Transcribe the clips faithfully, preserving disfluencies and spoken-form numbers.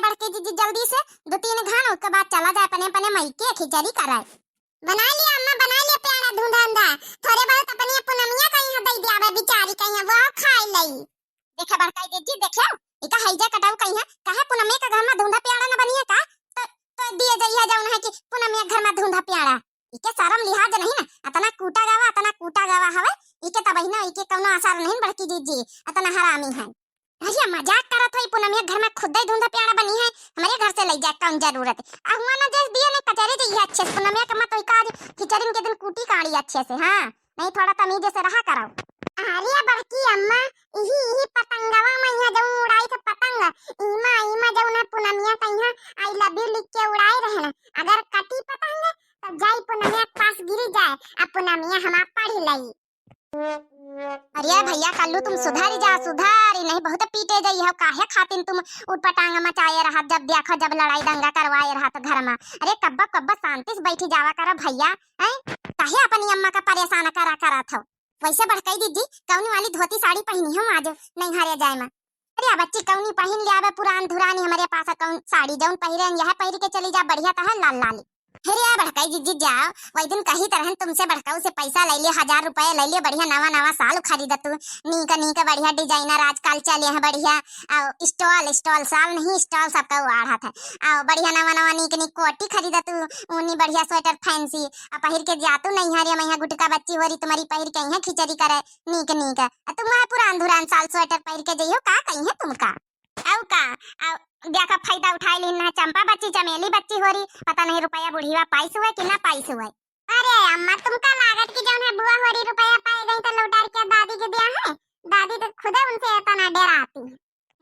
बड़की जिज्जी जल्दी से दो तीन घान, ओके बाद चला जाए अपने अपने मइके खिचड़ी कराए। बनाइ लिया अम्मा, बनाइ लिया प्यारा धुंधा उंधा। थोरे बहुत अपनी पुनमिया कहियाँ दइ दियावे बिचारी कहियाँ, वो खाइ लई। देखे बड़काई जिज्जी, देखे, इका हैजा कटाऊ कहियाँ, काहे पुनमिया का घर मा धुंधा प्यारा न बनिए का? तो, तो दिए जइहा जउन है कि पुनमिया घर मा धुंधा प्यारा। इके सरम लिहाज नहीं ना, अतना कूटा गावा, अतना कूटा गावा हवे, इके तबहिना, इके कउनो असर नहीं बड़की जिज्जी, अतना हरामी है। भइया मजाक करत होई, पुनमिया घर मा खुदे धुंधा प्यारा बनी है, हमरे घर से लइ जाए कउन जरूरत है? आ हुआ ना जस दिया ने कचहरी जइहा अच्छे से, पुनमिया के मत होई काज, खिचड़िन के दिन कूटी काड़ी अच्छे से, हाँ, नहीं थोड़ा तमीज से रहा करो। अरे बड़की अम्मा, इही, इही पतंगवा मा इहाँ जउन उड़ाई थे पतंग, इमा, इमा जउन है पुनमिया कहियाँ I love you लिख के उड़ाए रहे ना, अगर कटी पतंग तो जाई पुनमिया के पास गिरी जाए, आ पुनमिया हमार पढ़ लई। अरे भइया कल्लू, तुम सुधरी जा, सुधरी नहीं, बहुत पीटे जइहो। काहे खातिन तुम उटपटांग मचाए रहत, जब देखो जब लड़ाई दंगा करवाए रहत घर मा। अरे कब्बो कब्बो शांति से बैठी जावा करो भइया, हैं? काहे अपनी अम्मा का परेशान करा करत हो? वैसे बड़काई जिज्जी, कउनी वाली धोती साड़ी पहिनी हो आज नैहरे जाए मा? अरे बच्ची, कउनी पहिन लियावे पुरान धुरानी, हमरे पास कउन साड़ी जउन पहिरे, यह पहिर के चली जा, बढ़िया तो है लाल लाल। अरे बड़काई जिज्जी जाओ, वही दिन कही तरहन तुमसे बड़काऊ से पैसा लइ लियो, हजार रुपया लइ लियो, बढ़िया नवा नवा साल खरीद तू, नीक नीक बढ़िया designer आजकल चले हैं बढ़िया, और stole, stole साल नहीं, stole सबका उड़ात है, और बढ़िया नवा नवा नीक नीक कोटी खरीद तू, ऊनी बढ़िया sweater fancy, आ पहिर के जा तू नैहरे, मइहाँ गुटका बच्ची होरी तुम्हारी पहिर के इहाँ खिचड़ी करे, नीक नीक। आ तुम वह पुरान धुरान साल sweater पहिर के जइहो, का कहिहैं तुमका? अउ का? अउ देखा फायदा उठाइ लिहिन ना, चंपा बच्ची, चमेली बच्ची होरी, पता नहीं रुपया बुढ़िया पाइस हुए कि ना पाइस हुए। अरे अम्मा, तुमका लागत कि जउन है बुआ होरी रुपया पाए गई तो लौटार के दादी के दिया है? दादी तो खुदे उनसे इतना डेराती।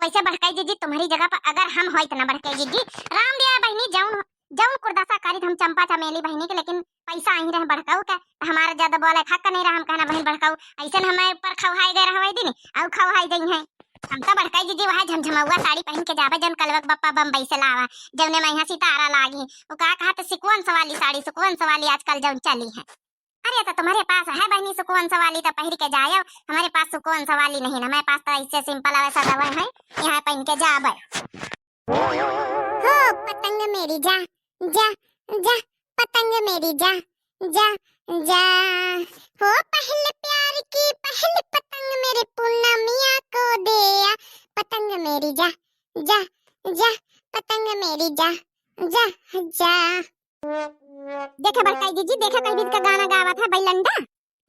वैसे बड़काई जिज्जी, तुम्हारी जगह पर अगर हम होइत ना बड़काई जिज्जी, राम दिया बहिनी, जउन, जउन कुर्दासा करीत हम चंपा चमेली बहिनी के, लेकिन पैसा आई रहे बड़काऊ के, तो हमारा ज्यादा बोले के हक नहीं रहा। हम कहना बहिन बड़काऊ, ऐसे न हमारे ऊपर खौहाई गए रहे वही दिन, अउ खौहाई गई हैं। हम तो बड़काई जिज्जी वह झमझमौआ साड़ी पहिन के जाबे, जउन कलवा के बप्पा बम्बई से लावा, जउने मा इहाँ सितारा लागी। वो का कहत sequence वाली साड़ी, sequence वाली आजकल जउन चली है। अरे तो तुम्हारे पास है बहिनी sequence वाली तो पहिर के जायो, हमारे पास sequence वाली नहीं ना, हमारे पास तो ऐसे simple आवे सदावे हैं, यहाँ पहिन के जाबे। हो पतंग मेरी जा, जा, जा, पतंग मेरी जा, जा, जा। हो पहले प्यार की पहली पतंग मेरे पूनमिया को दे आ, पतंग मेरी जा, जा, जा, पतंग मेरी जा, जा, जा। देखे बड़काई जिज्जी, देखे कई बीत का गाना गावत है बैलंडा।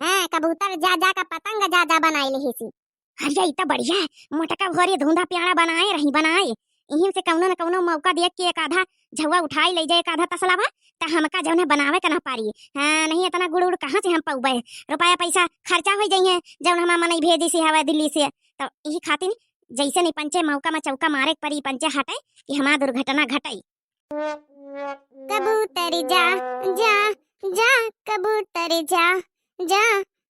हाँ, कबूतर जा जा का पतंग जा जा बनाए लिहिसी। अरे ई त बढ़िया है, मोटका भोरी धुंधा प्यारा बनाए रही बनाए। इहिन से कउनो न कउनो मौका देख के एक आधा झउआ उठाई लइ जाए, एक आधा तसला बा, त हमका जउन है बनावे के ना पारी। हाँ, नहीं इतना गुड़ उड़ कहाँ से हम पउबे? रुपया पैसा खर्चा होइ जइहैं, जउन हमार मनई भेजिस हवे दिल्ली से। त इही खातिर जइसे नहीं पंचे मौका मा चौका मारे के परी, पंचे हटे कि हमार दुर्घटना घटई। कबूतर जा, जा, जा, कबूतर जा, जा,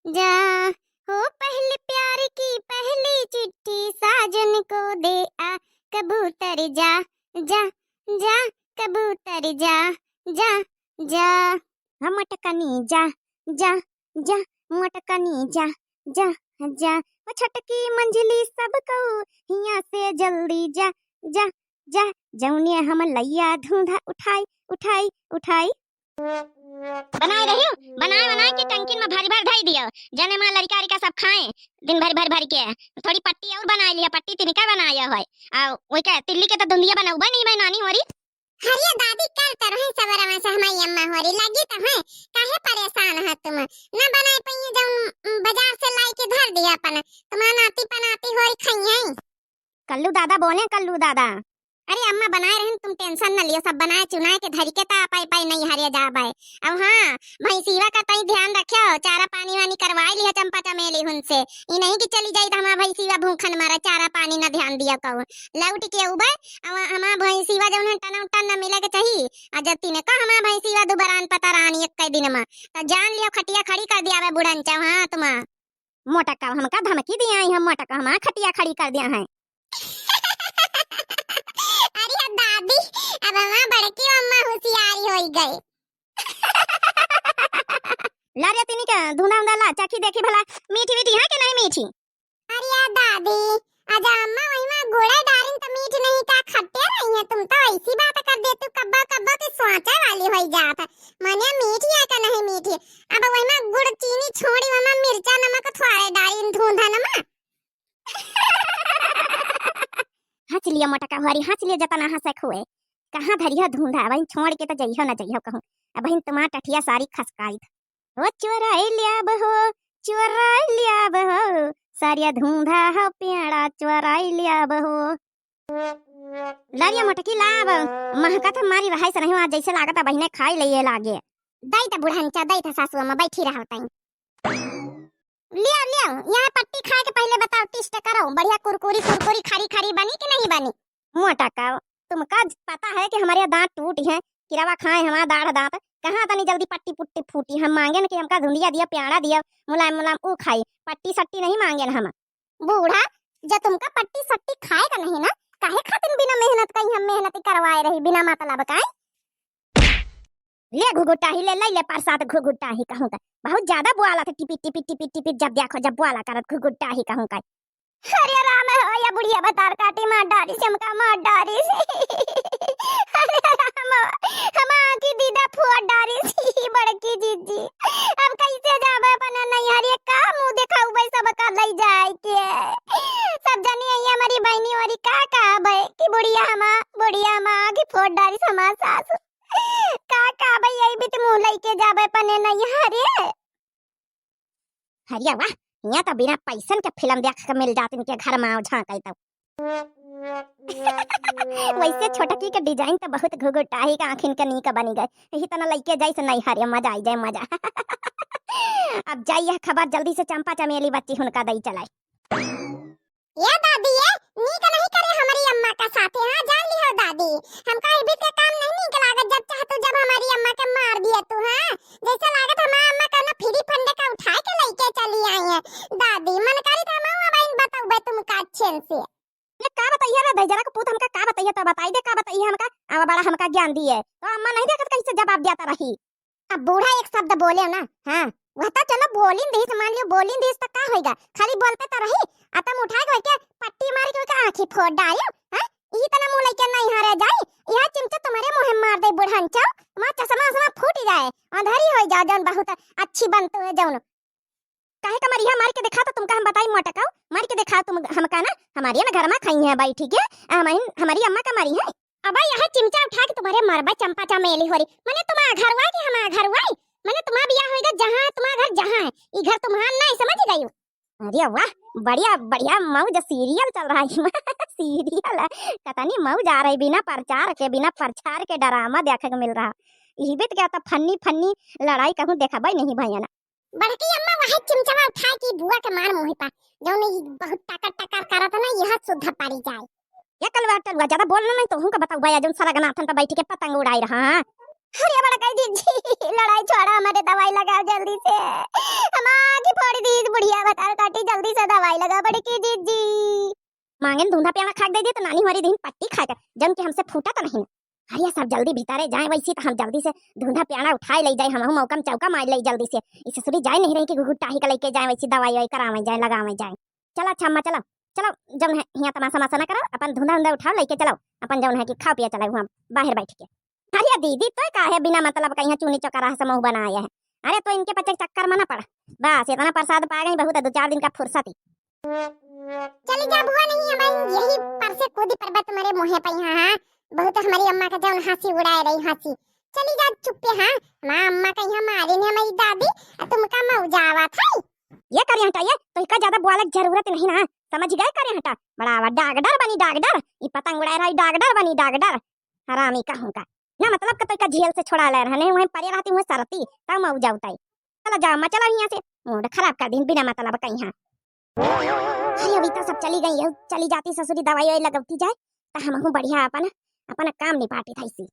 जा। हो पहले प्यार की पहली चिट्ठी साजन को दे आ। कबूतर जा, जा, जा, कबूतर जा, जा, जा। हम मटकनी जा, जा, जा, मोटकनी जा, जा, जा। ओ छोटकी मंझली सबकउ हियाँ से जल्दी जा, जा, जा। जउने हम लइया धुंधा उठाई, उठाई, उठाई। बनाए रहियो, बनाए, बनाए के टंकिन मा भरि भरि धइ दियो, जने मा लरिका अरिका सब खाए, दिन भरि भरि भरि के। थोड़ी पट्टी अउर बनाए लिया, पट्टी तिनका बनाए होय। आ ओई का तिल्ली के त धुंधिया बनउबे नहीं बे नानी होरी। अरे दादी, कल त रहे सबरवा से हमारी अम्मा होरी लगी त है, काहे परेशान है तुम? ना बनाए पइहैं जउन, उम, बाजार से लाई के धर दिया अपन, तुम्हार नाती पनाती होरी खइहैं। कल्लू दादा बोले, कल्लू दादा। अरे अम्मा बनाए रहन, तुम tension न लियो, सब बनाए चुनाए के धरि के त पाई पाई नैहरे जाबे। अब हाँ, भैंसीवा का तई ध्यान रख्यो, चारा पानी वानी करवाई लियो चंपा चमेली हुन से। ई नहीं कि चली जाई त हमार भैंसीवा भूखन मरे, चारा पानी न ध्यान दिया कहू। लौट के उबे, अब हमार भैंसीवा जउन है टन टन न मिले के चाही। आ जब तिनका हमार भैंसीवा दुबरान पतरान एक कई दिन मा, त जान लियो खटिया खड़ी कर दियाबे बुढ़न चाहे हाँ तुमा। मोटका हमका धमकी दिया है, मोटका हमार खटिया खड़ी कर दिया है। अरे दादी, अब हमार बड़की अम्मा होशियारी होई गई। ला रे तिनी का धुंधा उंधा ला, चखी देखी भला मीठी मीठी है कि नहीं मीठी। अरे दादी, आज अम्मा वही मा गुड़े डारिन त मीठ नहीं का खट्टे रही। तुम तो ऐसी बात कर देतू, कब्बो कब्बो की स्वांचे वाली होई जात है। मने मीठी है का नहीं मीठी? अब वही में गुड़ चीनी छोड़ी, वही में मिर्चा नमक थोड़े डाली, धूंधा नमक। हँस लिया मोटका हुआरी, हँस लिया जतना हँसे खुए। कहाँ धरिया धूंधा, वही छोड़ के तो जइहो न जइहो कहूँ। अब वही तुम्हार टठिया सारी खसकाई। ओ चोराई लियाब हो, चोराई लियाब हो, सारिया धूंधा हो प्याड़ा चोराई लियाब हो। लारिया मोटकी लाब, महकत मारी रहाई से नहीं हुआ, जैसे लागत बहिने खाई ले ये लागे। दई त बुढ़नचा, दई त सासु अम्मा बैठी रहल तई। लियो, लियो, यहाँ पट्टी खाए के पहले बताओ, टेस्ट करो, बढ़िया कुरकुरी, कुरकुरी, खरी, खरी बनी कि नहीं बनी? मोटका, तुमका ज-, पता है कि हमारे दांत टूट हैं, किरवा खाए हमारा दाढ़ दांत, कहाँ तनी जल्दी पट्टी पुट्टी फूटी, हम मांगे न कि हमका धुंडिया दिया, प्याड़ा दिया, मुलायम मुलायम ऊ खाई, पट्टी सट्टी नहीं मांगे न हम। बूढ़ा, जब तुमका पट्टी सट्टी खाए का नहीं ना, काहे खातिर बिना मेहनत कहीं हम मेहनत करवाए रही, बिना मतलब का? ले घुघुटाही, ले, ले, ले प्रसाद घुघुटाही कहूँ का। बहुत ज्यादा बुआला था, टिपिट, टिपिट, टिपिट, टिपिट, जब देखो, जब बुआला करत घुघुटाही कहूँ का। अरे राम हो, या बुढ़िया बतार काटी मार डारी से, हमका मार डारी से। अरे राम हो, हम आँखी दीदा फोड़ डारी से, बड़की जीजी। अब कैसे जाबे अपने नैहर, ये का मुँह देखाउबे सबका लई जाए के? सब जनी आई हमारी बहनी ओरी का कहबे कि बुढ़िया हमा, बुढ़िया हमा आँखी फोड़ डारी से हमार सासु। का, का भई, यही बीत मुँह लइके जाबे पने नैहरे। अरे वाह, यहाँ तो बिना पैसन के फिल्म देख के मिल जात इनके घर में आओ झांके तो। वैसे छोटकी के डिजाइन तो बहुत घुघुटाही के आँखिन के नीक बनी गए। यही तना लइके जाइस नैहरे, मजा आई जाए, मजा। अब जाइए खबर जल्दी से चंपा चमेली बच्ची हुनका दई चलाई। ए दादी, ए नीक नहीं करे हमरी अम्मा का साथे, हाँ, जान लिहो दादी। हमका इबित के काम नहीं नीक लागत, जब चाहतू जब हमारी अम्मा के मार दिए तू, हाँ। जैसे लागत हमारी अम्मा का ना फ्री फंड का उठाए के लइके चली आई है। दादी, मन करी तो हम अब इन बताउबे तुमका अच्छे से। ले का बताइए रे दहिजरा के पूत, हमका का बताइए तो बताई दे, का बताइए हमका, अब बड़ा हमका ज्ञान दिए। तो अम्मा नहीं देखत कैसे जवाब देता रही। अब बूढ़ा एक शब्द बोले ना, हाँ, वह तो चलो बोलिन दिस, मान लियो बोलिन दिस तो का होइगा, खाली बोलते तो रही, आ तुम उठा के ओके पट्टी मार के ओके आँखी फोड़ डालियो, हाँ, ई तना मुँह लइके नहीं हारे जाई, यह चिमचा तुम्हारे मुँह में मार दे बुढ़नचो, तुम्हारा चश्मा उश्मा फूट जाए, अंधेरी हो जाओ जौन बहुत अच्छी बनते हो जौन। काहे का मरिया मार के दिखा तो तुमका हम बताई मोटकाऊ, मार के दिखा तुम हमका ना, हमारी ना घर में खाई है बैठी के, हम, हमारी अम्मा का मारी है। अब यह चिमचा उठा के तुम्हारे मरबा चंपा चमेली होरी। मने तुम्हारा घर हुआ कि हमारा घर हुआ? मने तुम्हारा बियाह होइगा जहाँ है तुम्हारा घर जहाँ है। ई घर तुम्हारा नहीं समझ गई। अरे वाह, बढ़िया, बढ़िया मौज सीरियल चल रहा है। सीरियल है। कतनी मौज आ रही, बिना प्रचार के, बिना प्रचार के ड्रामा देखे के मिल रहा। इही बीत क्या तो फन्नी, फन्नी लड़ाई कहूँ देखबे नहीं भैया ना। बड़की अम्मा वही चिमचवा उठा के बुआ के मार मुँह पा, जौन ई बहुत टकर टकर करत ना, यह सुद्धा पड़ी जाए। ये कलवा टलवा ज्यादा बोलना नहीं तो हूँ का बताऊ भैया, जौन सारा गनाथन पर बैठ के पतंग उड़ाई रहा। अरे बड़का जीजी, लड़ाई छोड़ा, हमारे दवाई लगाओ जल्दी से। हम आँखी फोड़ दी, बुढ़िया बतार काटी, जल्दी से दवाई लगाओ बड़की जीजी। मांगेन धुंधा प्याला खाक दे दी तो नानी हमारी दिन पट्टी खाक, जौन के हमसे फूटा तो नहीं। अरे सब जल्दी भीतरे जाए, वैसी तो हम जल्दी से धुंधा प्याला उठाए ले जाए, हमहू मौका में चौका मार ले जल्दी से। ई ससुरी जाए नहीं रही कि घुघुटाही का लेके जाए, वैसी दवाई वाई करावे जाए, लगावे जाए। चलो अच्छा अम्मा, चलो, चलो, जौन है हियाँ तमाशा माशा ना करो, अपन धुंधा उंधा उठाओ लेके चलो, अपन जौन है कि खाओ पिया चलो हुआँ बाहर बैठ के। अरे दीदी, तो का है बिना मतलब का यहाँ चूनी चौका रहा समूह बनाया है। अरे तो इनके पचे चक्कर में ना पड़ा, बस इतना प्रसाद पा गई, बहुत है, दो चार दिन का फुर्सत ही। चली जा बुआ, नहीं हमारी यही पर से कूदी परबत तुम्हारे मुँहे पे यहाँ, हाँ, बहुत हमारी अम्मा का जौन हँसी उड़ाए रही हँसी। चली जा चुप्पे, हाँ, हमार अम्मा का यहाँ मारी नहीं हमारी दादी, और तुमका मौजा आवत है। ये करिया हटा, ये तो इका ज्यादा बुआले की जरूरत नहीं ना, समझ गए? करिया हटा, बड़ा आवा डॉक्टर बनी डॉक्टर, ई पतंग उड़ाए रही डॉक्टर बनी डॉक्टर, हरामी कहूँ का। ना मतलब का तो इका जेल से छोड़ा ले रहने, वहीं परे रहती, वहीं सरती, तब मौजा उताई। चला जाओ अम्मा, चला यहाँ से, मूड खराब कर दिन बिना मतलब का यहाँ। अरे अभी तो सब चली गई, यहू चली जाती ससुरी दवाई वाई लगवती जाए, तो हमहू बढ़िया अपन, अपन काम निपाटी था इसी।